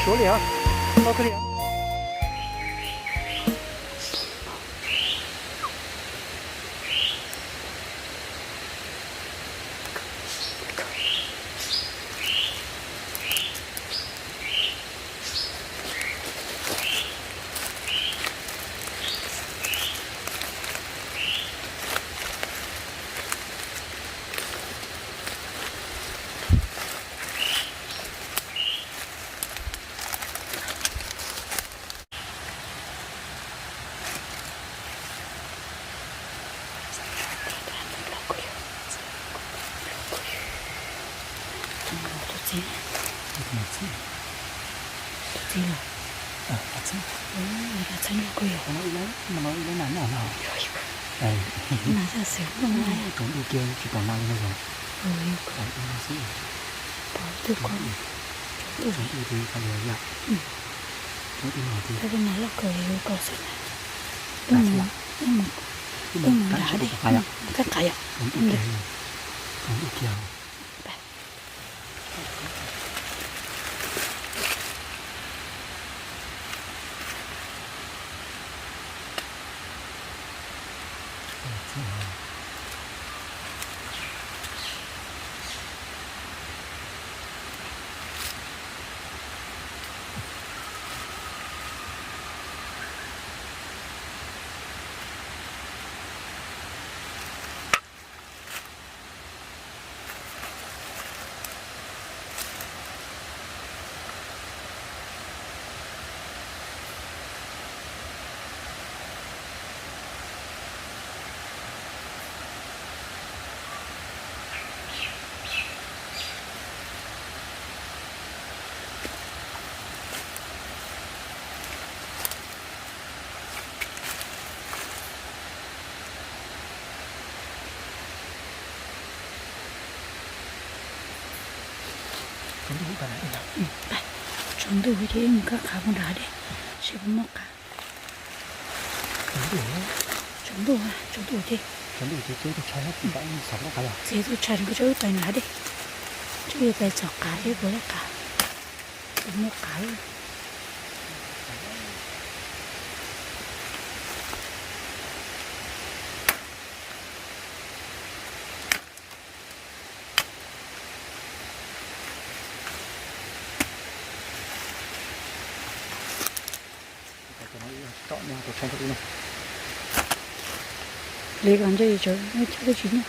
Suav li os, no kawg li os. Tus txiv, tus txiv los, txheeb loj kawg yog. Nas xav xwm loj na. Tsaus ntuj kiag tsis pom nas li no yog. Pom twb kho, tsaus ntuj, tsaus ntuj kiag li yom. Tsaus ntuj no tiag. Nas loj kawg li, koj xwm na. Wb mus, wb mus, wb mus nrad dej, kab qav yom. Tsaus ntuj kiag, tsaus ntuj kiag. Tsaus ntuj ces wb mus kab qav puas nrad dej, seb puas muaj qav. Tsaus ntuj, tsaus ntuj ces, txiav tus tshais nkawd tso wb pais nrad dej, tso wb pais txog qav es puas muaj qav, puas muaj qav. Li ko ntshe yuav tsawv, cov twb tsis nyuaj.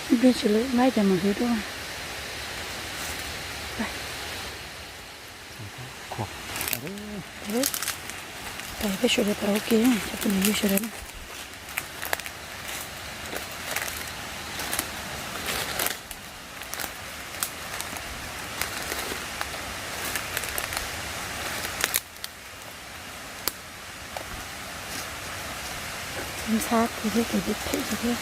Ib pliag tsis lawm, laib cov mam hlwv dua. Peb sawv daws pais ua ke, cov phooj ywg sawv daws na. Ntxhab kuv thiab, kuv tus phem kuv thiab.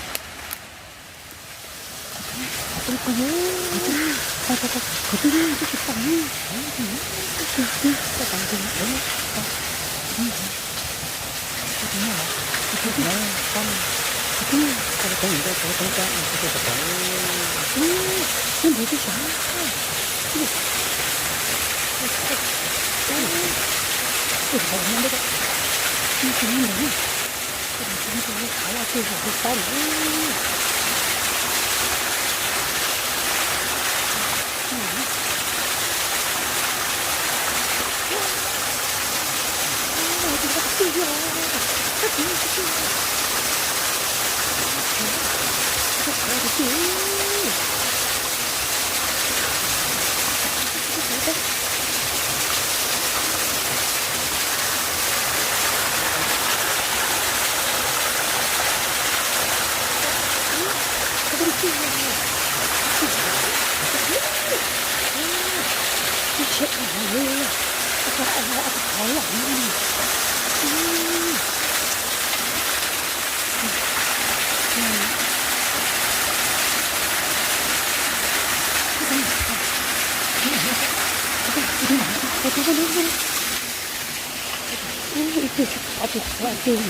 Ib tug tsis pom tus qhuav tus.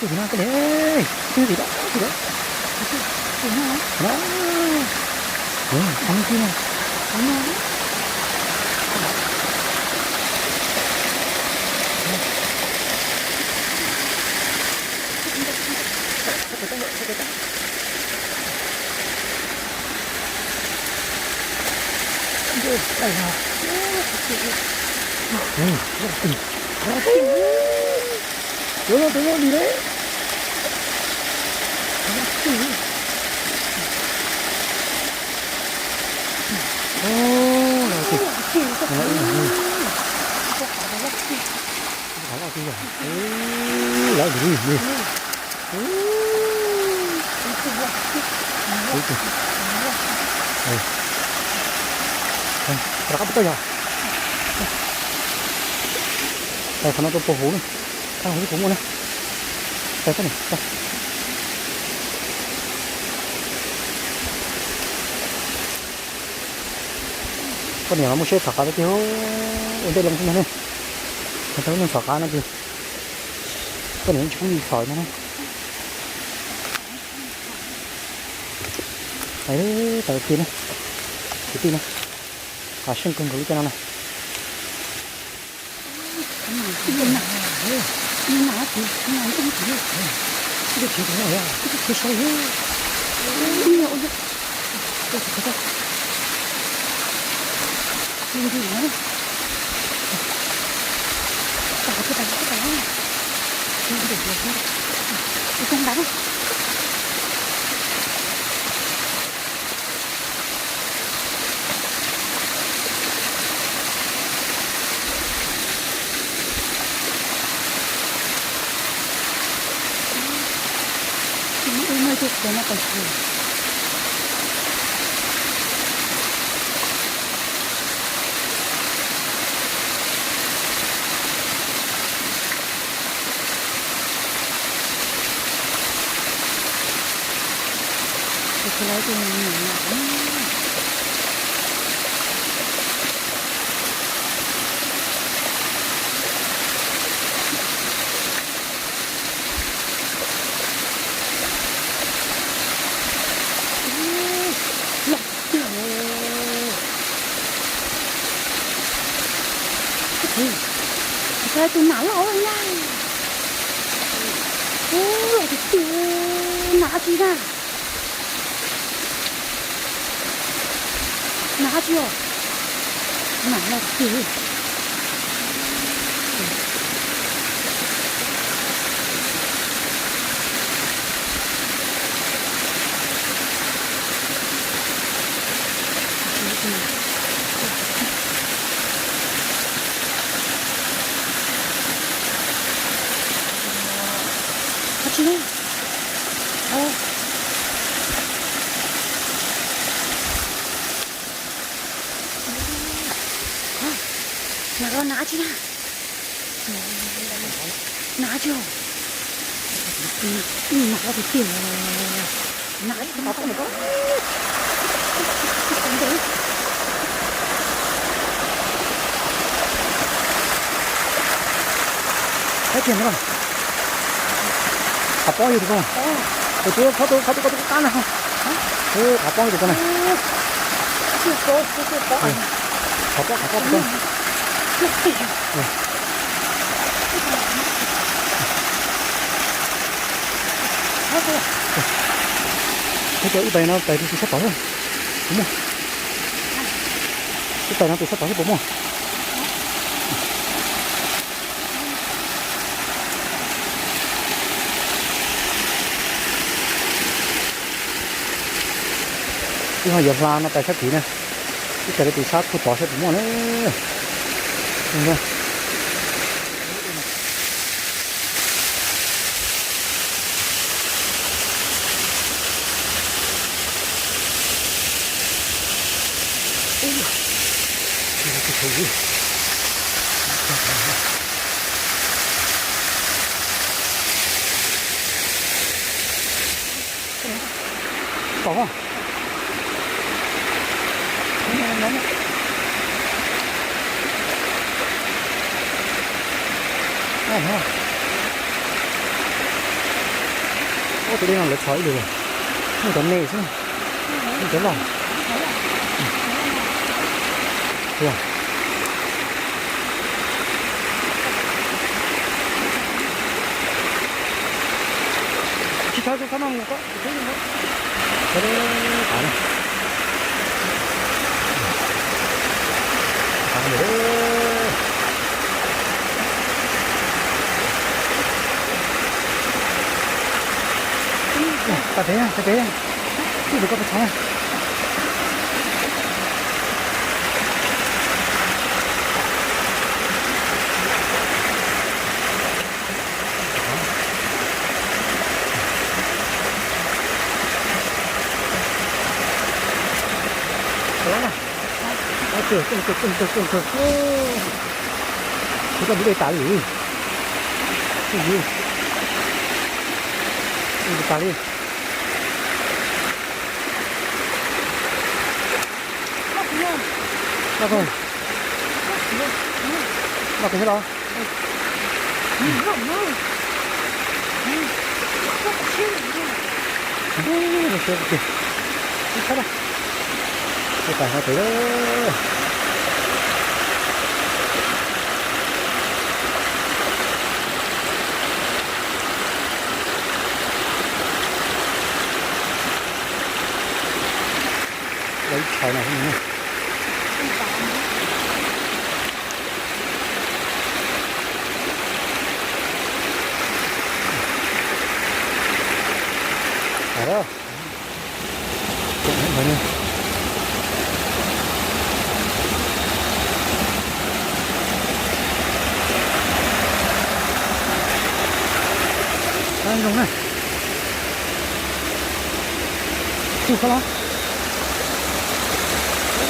Tim no, tim no, tim no. Tus no, tus no dim li. Lawv dim li. Rov qab puas tau yog? Tais qhov no rau puag huv na. Qab huv twb puas muaj na. Tais, tais. Poj niam mas muaj siab txhom qav no tiag, ua ntej loo xwb ntag ne. Tau lub neej txhom qav no ces poj niam tsis pub yus txhom no na. Tais, tais kiag na, kwv tij na, qav seej kawg nkaus li cov no na. Los tiag. Tus nas loj na. Ub, los tiag tiag. Nas dab tsi na? Nas dab tsi os? Nas los tiag. Dab tsi na? Nas los nas dab tsi na? Nas dab tsi? Nas los tiag tiag. Nas dab tsi? Qhov tiag ntawd, qhov pob yog tus ko, tus qhov tus qhov tus qab na, qhov pob yog tus ko na. Qhov pob, qhov pob tus ko. Ib tais no tais tus sab tod, puas muaj? Ib tais no tus sab tod seb puas muaj. Wb ho yuav hla no tais sab tid na. Ib tais no tus sab phuaj tod seb puas muaj na. Tom. Tus dej no lawv txhos ib lwm lawm. Muaj cov me xwb, muaj cov loj. Tsis txhob, txhob noj mus, txhob mus. Tag pem, tag pem, tij tus koj pes txhov na. Ua tiag, coob kawg, coob kawg, coob kawg. Kuv tau tus dej tas li. Ua li, ua li tas li. Noj kawg, noj kawg thiab los. Ua siab tiag. Ib sab na. Ua tas hov pem lawm. Lawv ib tshais no. Zoo na. Tus sab los.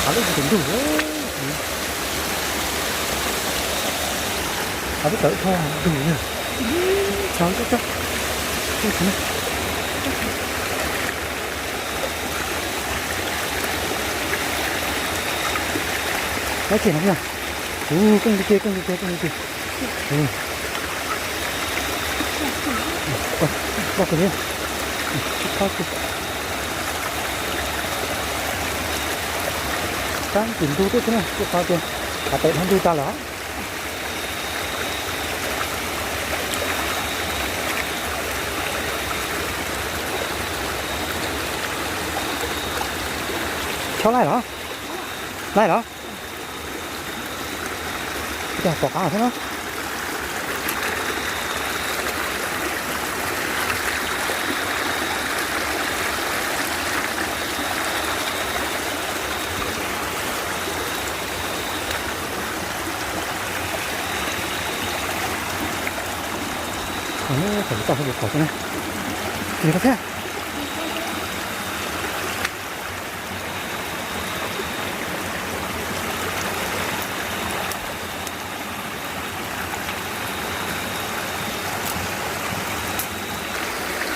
Qhov lub tus ntug. Qhov lub tawm dhau ntug na. Txhos coob coob. Lawv cem no. Ua, keej li tiag, keej li tiag, keej li tiag. Ua, loj kawg li. Sib khab kawg. Sab tim ntug tuaj xwb na, kuj qhov tias hav pem dhau ntug tas lawm. Chob laij los? Laij los? Cas pom qab xwb na. Qhov no tau hauv pus kom xwb na. Nim koj thiab.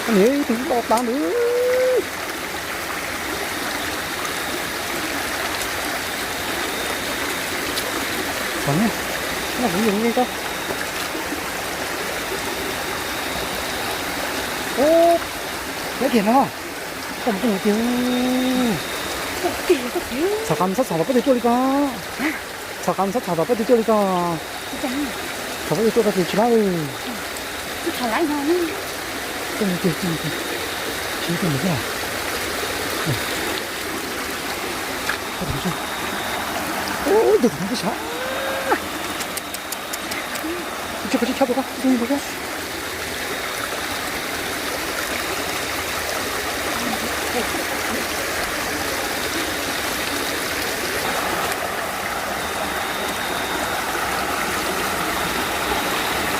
Niam ib tug loj tas nws. Qhov no, no kuv yeej nce koj. Ub, lawv kiag no. Koj mus koj mus tiag. Txhom qab txhob txhom tom pob tw tuaj li ko. Txhom qab txhob txhom tom pob tw tuaj li ko. Txhom pob tw tuaj koj tsis tsis laib li. Koj mus tiag, koj mus tiag. Tsis koj mus tiag. Ub, tus no peb sav. Tsis koj tsis chob tus koj tus ntawd.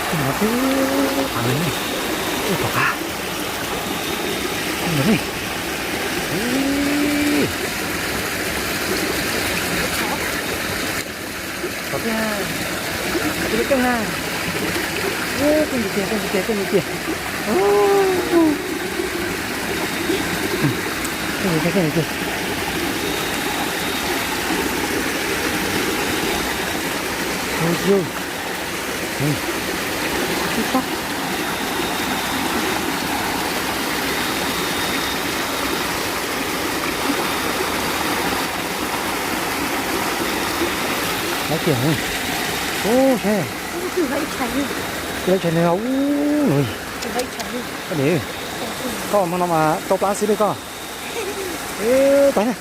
Tus no peb qab li, ub tom qab. Tus no ne. Ub. Qhov tiag, qhov tiag keej na. Ub, keej tiag tiag, keej tiag tiag, keej tiag tiag. Keej tiag tiag, keej tiag tiag. Ub, ub. Ub, ub. Ub, saib, tsis tau ib tshais li os. Ub, no, koj niam, koj hmo no mas rau plab xwb li koj. Ub, tau na.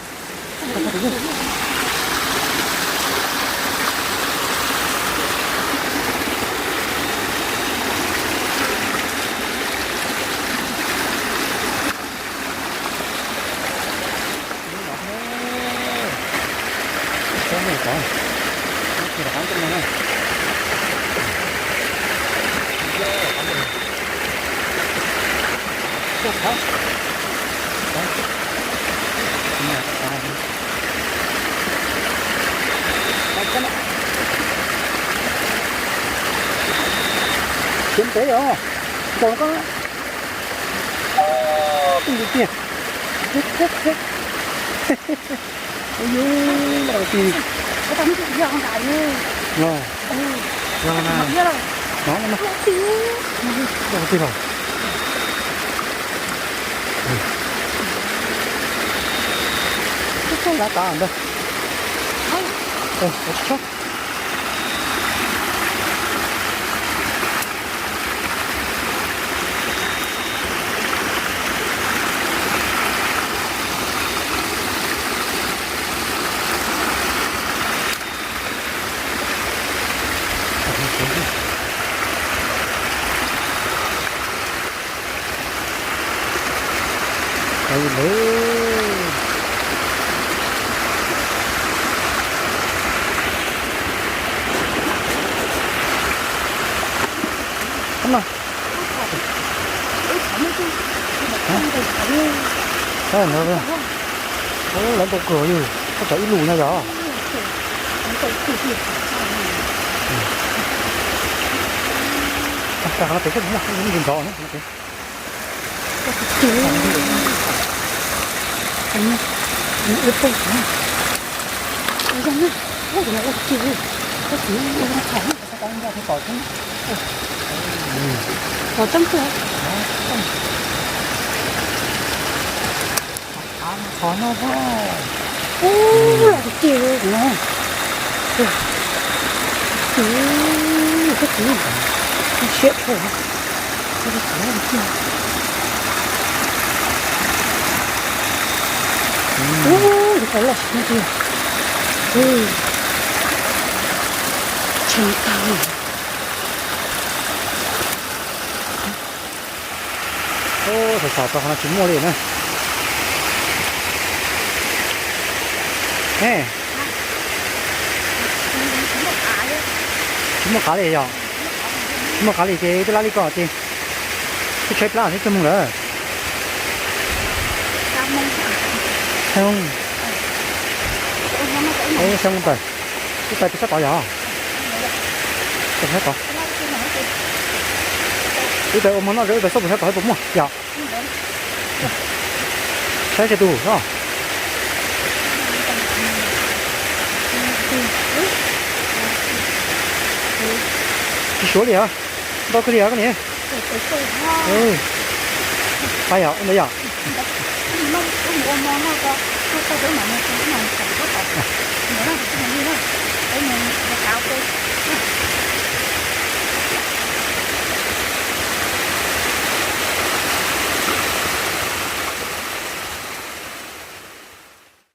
Khiav ntev os, nkaus no koj, peb nti tiag. Ub, yus, los, los na, los na, los twg los. Tib tug lav tas ntag. Tsis tshua. Lawv ntau kawg yog, koj tsam ib lus no yog. Qhov no pem sab ntawd, ntawd. Qhov no, ub, los tiag tiag no. Ub, koj txiv, siab dhau. Ub, tau loj tiag. Tshee tag. Xav xav tau qhov no tsis muaj li na. Tsis muaj qav li yog? Tsis muaj qav li ces twb lab li ko ces twb tshaib plab thiab coj mus lawm. Xyoo, xyoo tawm, wb pais pem sab tod yog? Pem sab tod. Wb pais ua hmo noj, wb pais xauj pem sab tod puas muaj yog? Saib tsis tus no. Tsis suav li os. Ntau kawg li os koj niam. Pais yog ntawd yog?